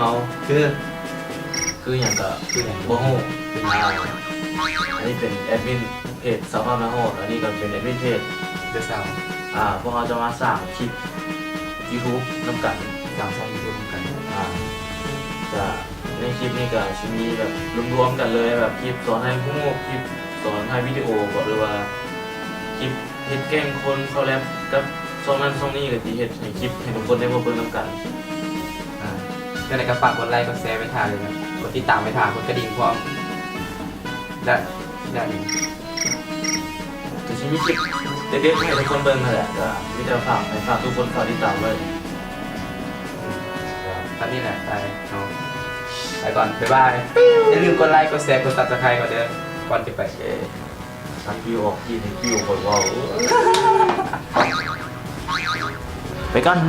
ເຮົາຄື ຄືຫຍັງກໍ ຄືຫຍັງ ບໍ່ຮູ້ ອາ ອັນນີ້ເປັນແອດມິນເພຈສາວນ້ອຍມາຮອດ ອັນນີ້ກໍເປັນແອດມິນເພຈ The Sound ອາ ພວກເຮົາຈະມາສ້າງຄລິບ YouTube ນຳກັນ ສ້າງຊ່ອງ YouTube ນຳກັນ ອາ ກະໃນຄລິບນີ້ກະຊິມີແບບລວມໆກັນເລີຍ ແບບຄລິບສອນໃຫ້ຮູ້ ຄລິບສອນຖ່າຍວິດີໂອບໍ ຫຼືວ່າຄລິບເຮັດແກ້ງຄົນ ຄອລແລັບກັບຊ່ອງນັ້ນຊ່ອງນີ້ ກະຊິເຮັດໃຫ້ຄລິບໃຫ້ທຸກຄົນໄດ້ມາເບິ່ງນຳກັນ. ອາ ຈັ່ງໃດກໍຝາກກົດໄລກົດແຊໄວ້ຖ້າເລີຍນະ ກົດຕິດຕາມໄວ້ຖ້າ ກົດກະດິ່ງພ້ອມ ແລະ ແລະຫຍັງ ກໍຊິມີຄລິບເດັດໆໃຫ້ທຸກຄົນເບິ່ງຫັ້ນແຫຼະ ກໍມີແຕ່ຝາກ ໃຫ້ຝາກທຸກຄົນຝາກຕິດຕາມໄວ້ ກໍສ່ຳນີ້ແຫຼະ ໄປເນາະ ໄປກ່ອນ ບາຍບາຍ ຢ່າລືມກົດໄລ ກົດແຊ ກົດ Subscribe ກ່ອນເດີ ກ່ອນຊິໄປ ເອີ ສັນປິວອອກ ກີ້ໃຫ້ປິວ ຂ້ອຍເວົ້າ ໄປກ່ອນ.